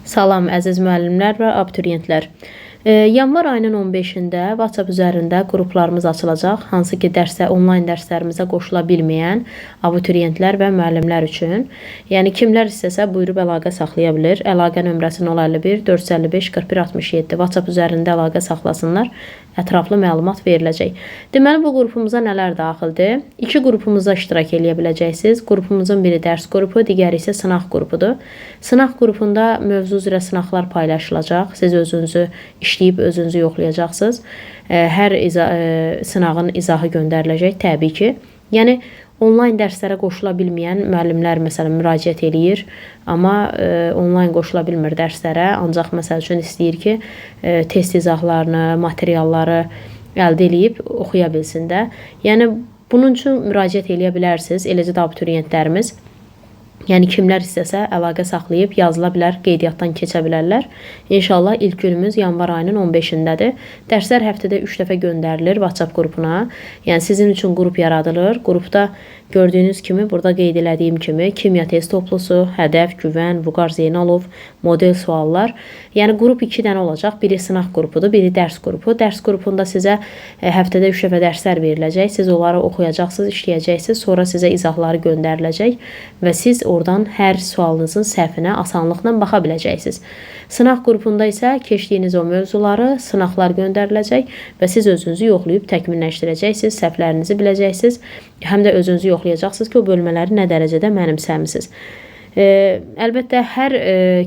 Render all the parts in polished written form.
Salam əziz müəllimlər və abituriyentlər. Yanvar ayının 15-də WhatsApp üzərində qruplarımız açılacaq, hansı ki dərsə, onlayn dərslərimizə qoşula bilməyən abituriyentlər və müəllimlər üçün. Yəni kimlər istəsə buyurub əlaqə saxlaya bilər. Əlaqə nömrəsi 051 455 41 67 WhatsApp üzərində əlaqə saxlasınlar. Ətraflı məlumat veriləcək. Deməli bu qrupumuza nələr daxildir? İki qrupumuzda iştirak eləyə biləcəksiniz. Qrupumuzun biri dərs qrupu, digəri isə sınaq qrupudur. Sınaq qrupunda mövzu üzrə sınaqlar paylaşılacaq. Siz özünüzü işləyib özünüzü yoxlayacaqsınız. Hər sınağın izahı göndəriləcək təbii ki. Yəni onlayn dərslərə qoşula bilməyən müəllimlər məsələn müraciət eləyir, amma onlayn qoşula bilmir dərslərə. Ancaq məsəl üçün istəyir ki, test izahlarını, materialları əldə eləyib oxuya bilsin də. Yəni bunun üçün müraciət eləyə bilərsiniz. Eləcə də abituriyentlərimiz. Yəni kimlər istəsə əlaqə saxlayıb yazıla bilər, qeydiyyatdan keçə bilərlər. İnşallah ilk günümüz yanvar ayının 15-indədir. Dərslər həftədə 3 dəfə göndərilir WhatsApp qrupuna. Yəni sizin üçün qrup yaradılır. Qrupda gördüyünüz kimi burada qeyd elədiyim kimi kimya test toplusu, hədəf, güvən, Vüqar Zeynalov, model suallar. Yəni qrup 2 dənə olacaq. Biri sınaq qrupudur, biri dərs qrupu. Dərs qrupunda sizə həftədə 3 dəfə dərslər veriləcək. Siz onları oxuyacaqsınız, işləyəcəksiniz. Sonra sizə izahları göndəriləcək və siz oradan hər sualınızın səhvinə asanlıqla baxa biləcəksiniz. Sınaq qrupunda isə keçdiyiniz o mövzuları, sınaqlar göndəriləcək və siz özünüzü yoxlayıb təkmilləşdirəcəksiniz, səhvlərinizi biləcəksiniz. Həm də özünüzü yoxlayacaqsınız ki, o bölmələri nə dərəcədə mənimsəmisiniz. Əlbəttə hər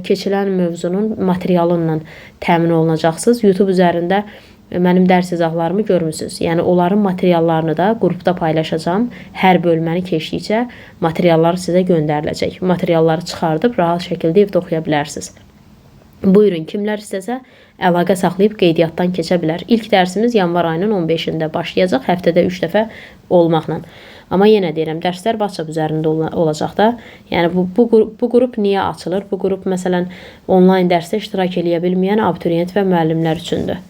keçilən mövzunun materialı ilə təmin olunacaqsınız. YouTube üzərində mənim dərs izahlarımı görmüsünüz. Yəni onların materiallarını da qrupda paylaşacağam. Hər bölməni keçdikcə materiallar sizə göndəriləcək. Materialları çıxardıb rahat şəkildə evdə oxuya bilərsiniz. Buyurun, kimlər istəsə əlaqə saxlayıb qeydiyyatdan keçə bilər. İlk dərsimiz yanvar ayının 15-də başlayacaq, həftədə 3 dəfə olmaqla. Amma yenə deyirəm, dərslər WhatsApp üzərində olacaq da. Yəni bu qrup niyə açılır? Bu qrup məsələn onlayn dərsdə iştirak eləyə bilməyən abituriyent və müəllimlər üçündür.